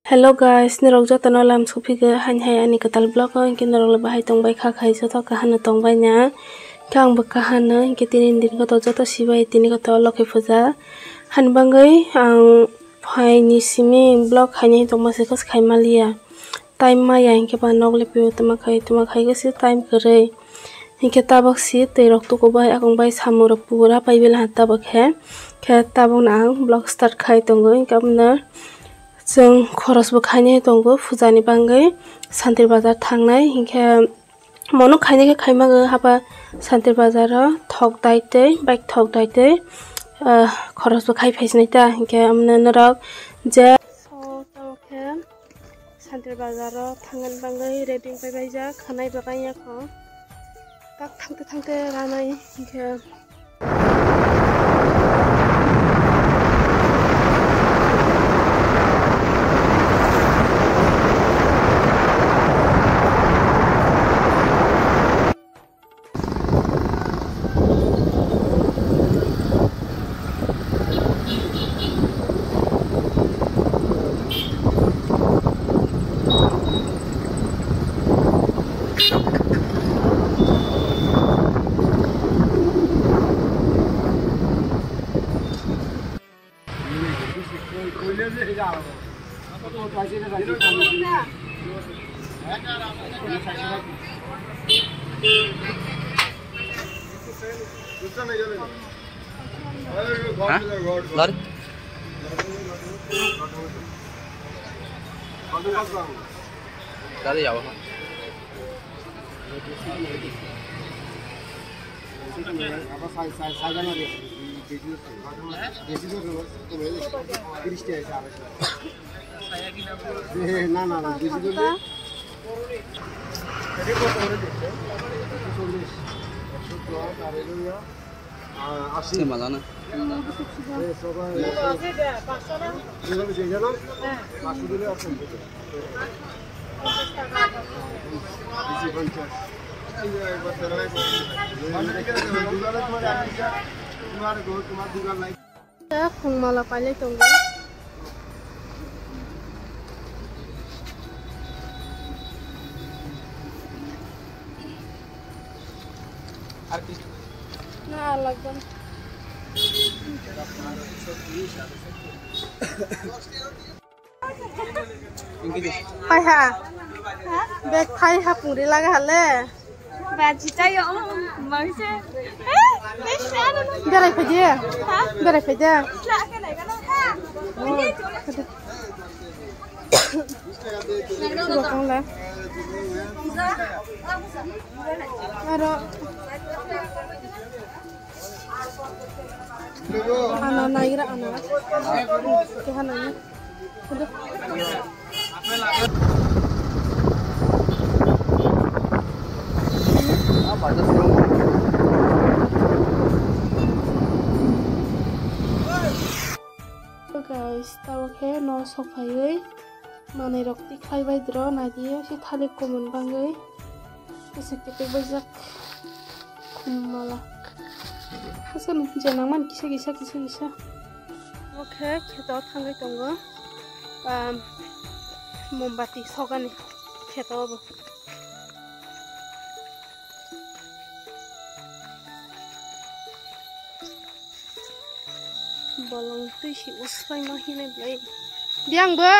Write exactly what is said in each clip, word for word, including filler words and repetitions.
Hello guys, norok jotono lam sophigo haini hai ani kwtal vlog o, hinkhe norok le bahai tongbai kha khai joto kaham no tongbai na, hinkhe ang bo kaham no, hinkhe tini din kotor joto sibai tini kotor Lokhi puja hani bagwi ang phaini simi vlog haini tongma se kos khai maliya, time maya hinkhe ba nok le pio tama khai tama khai se time kwrwi, hinkhe tabok si twi rok tuku bai akung bai samung rok pura pai bela tabok khe, khe tabok no ang vlog start khai tongo, hinkhe aboni Chwng khoros bo khainai tongo puja ni bagwi Santir Bazar thangnai, hinkhe mono khainai khe khaimago haba Santir Bazar o thok dai tei bike thok dai tei, ah, khoros bo khai phaisinai ta, hinkhe amno norok je. So, tamo khe Santir Bazar o thangna bagwi ready wngpai baijak, khanai bo kaiya kho. Tak thangte thangte ranai hinkhe. Ha? Lari? Lari ya, Bapak. না, না, না, বেশি করলে। Sima jana. Khungmala pailai tongo. Na, lagam. Phai ha. Bag phai ha pungri laga hale. Baji tayo, mangse. Berai phai de. Ha? Berai phai de. Aro. Ana naigra ana. Keha nai. Guys, tabo khe no sok phaiwi manwi rok tikhlai bai dro nai di, si thalik kumun bangwi kisa kiphilbaijak khum mala. Aswk je nangmani kisa kisa, kisa kisa. Bo khe kheto thangwi tongo, um, mombati sogani kheto bo. Bolong twi si uspai ma hinwi belai. Diang bo.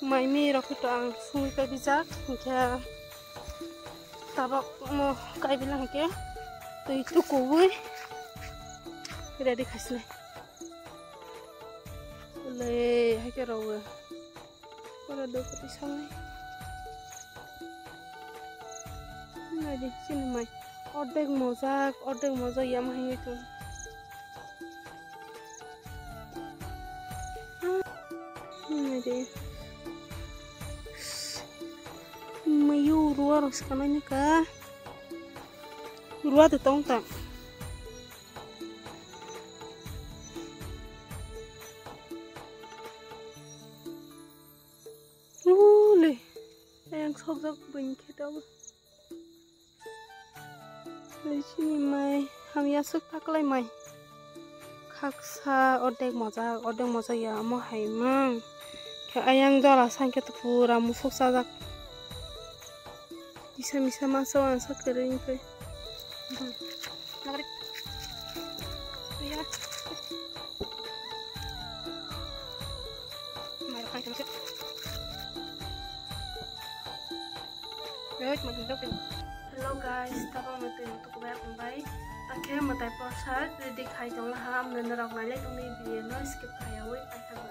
Mai mi rok to ang sungwi pabijak, hinkhe tabok mo kaibilang hinkhe twi tukuwi ready khaisinai. Le, hai khe rogo. Oro do koti sangnai. Nai di, sini mai. Ordek mojak, ordek mojak yama hai tong. Nai di. Mayu ruwa rok sikanai ni ka. Ruwa de tong ta. Ule, yang sokjak bini khe tabuk. Chini mai hamya swk taklai mai. Khaksa ordek mojak, ordek mojak ya omo hai mang. Khe ayang jora sangkhe to pura musuk chajak. Misa misa masa wansa kwrwi wngkhe. Hello guys, tabang no twi mutuku bai ang bai. Takhe mwtai porsa ready khai tong laha, amno norok nailai tongni video no skip khaiyawi paithago.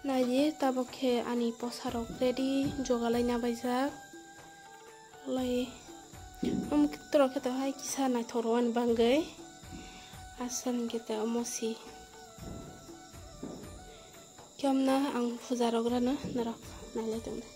Naidi, tabuk khe ani posarok ready, jogalaina baijak. Lai, um, kitorok khe to hai kisa naithok rwani bagwi. Aswk hwnkhe to omo si. Kemna ang puja rok rano norok nailai tongdi.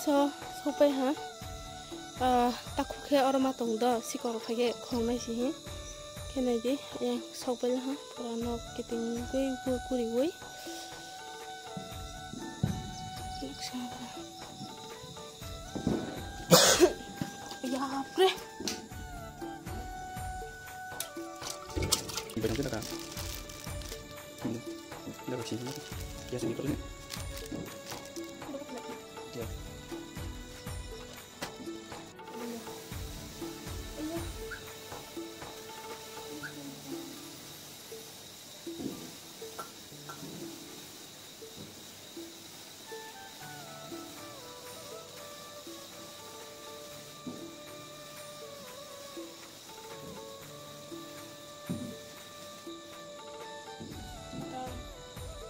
So, sopai ha. Ah, takhuk khe oro ma tong do, sikok rok phai khe khongnai si hi. Khe nai di, yang sok bai ha, pura nok kiting gui gui kuri gui. Yapre.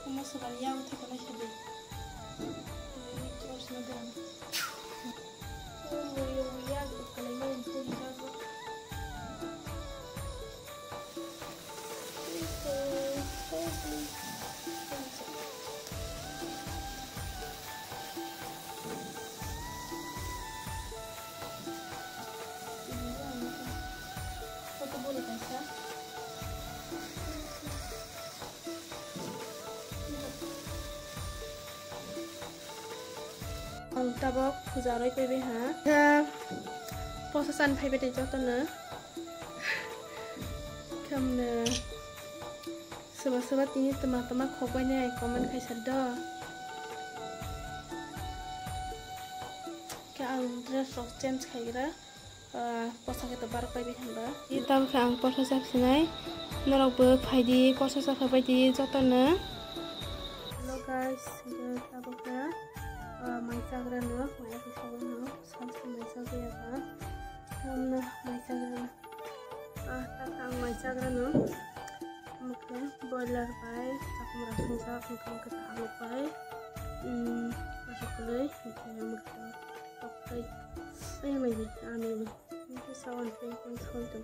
Omo swkang yang thapa nai khe di. Torch no dam. Omo yang kwlai no puri jago. Ang tabok puja roi paibai ha. Posa chan phaibai tei jotono. Khamne. Soba soba tini tama tama khokbai nai comment khaisa do. Khe ang dress rok change khaigra. Ah, posa khe to barok pai bikhan ba. Tamo khe ang posa chapsinai. Norok bo phaidi posa chapha baidi jotono. Hello guys, tabok khe, ah, mai chagra no, mai khe sabang no, salsa mai chagra ba. Tamno mai chagra no. Ah, ta ta ang mai chagra no. Mukhe boiler bai, chakmara sungjak, mukhe mukhe ta alu bai. Hmm, asuk kwlwi, mukhe mukhe toktai. Ai mai bai, ani bai. Mukhe sawan pai pai sonto.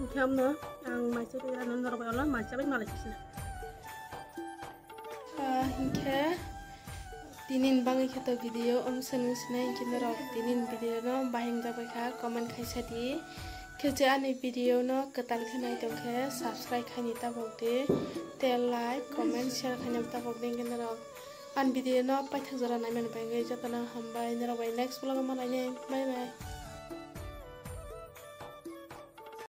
Hingke amno ang maisa bai rano norok bai olo maisa bai malai sisina. Ah, hingke tinin bagwi khe to video um swnwi sinai hingke norok tinin video no bahing jagwi kha comment khaisa di. Khe je ani video no kwtal khe nai tong khe subscribe khaini tabok di. Tei like, comment, share khaina tabok di hingke norok. Ani video no paithak jora naimani bagwi jotono hambai, norok bai next vlog o malainai. Bye bye.